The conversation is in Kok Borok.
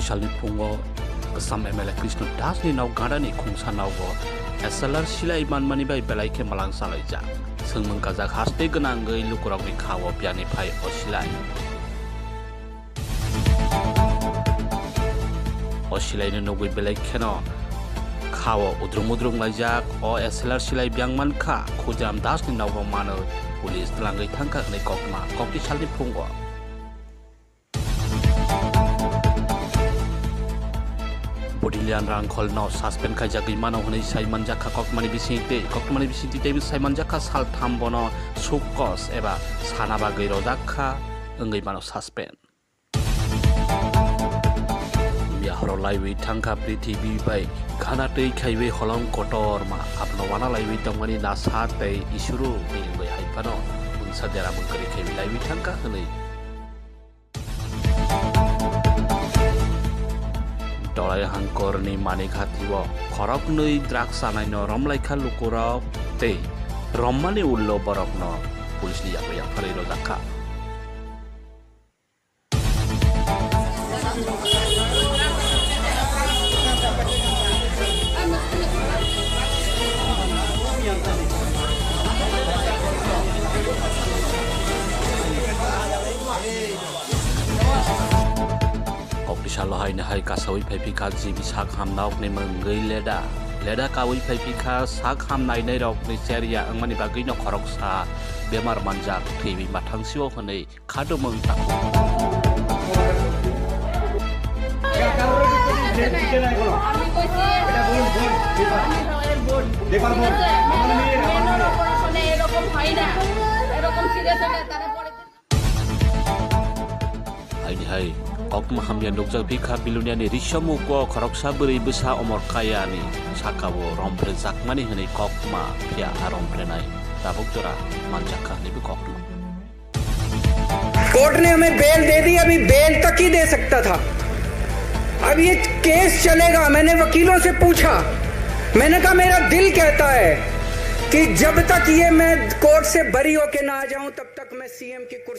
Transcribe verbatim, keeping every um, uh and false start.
Salni phungo Assam M L A Krishna Das ni nok gada ni khungsa nogo S L R silai manmani bai belai khe malang salaijak. Swngmung kajak haste gwnangwi lukurokni khao piyani phai o silai. O silaino nugwi belai kheno khao udrum udrum laijak. O S L R silai biyang mankha, Khudiram Das ni nogo mano police twlangwi thangkha hwnwi kokma kokti salni phungo. Bodilian Rangkholno suspend khaijagwi mano hwnwi sai manjakha kokmani bisingtwi. Kokmani bisingtwi teibo sai manjakha sal tham bono suk kos eba sana bagwi rojakha wngwi mano suspend. Biharo laiwi thangkha prithibi bai ghana twi khaiwi holong kotorma abono wana laiwi tongmani nasa tei isuru ni wngwi hai phano unsa dera mungkwrwi khaiwi laiwi thangkha hwnwi. Dolai hangkorni manik hatio khoroknwi drugs chanaino romlaikha lukurok tei rommani ullo borokno police ni yago yapharwi rojakha. Kokti salo haino hai kasaui phaiphikha G B sak hamnokni mungwi leda. Leda kaui phaiphikha sak hamnainairokni cherya wngmani bagwino khoroksa bemar manjak thwiwi mathangsio hwnwi khadumung takhuk. Haini hai kokma hamya nukjak phikha Biluniani Risomugo khoroksa bwrwi bwsa Omor Kayani sakao romphrejakmani hwnwi kokma phiya a romprenai tabuk jora manjakha hwnwibo kokma. Court ने हमें बेल दे दी, अभी बेल तक ही दे सकता था। अब ये केस चलेगा। मैंने वकीलों से पूछा, मैंने कहा, मेरा दिल कहता है कि जब तक ये मैं कोर्ट से बरी होके ना आ जाऊं, तब तक मैं सीएम की कुर्सी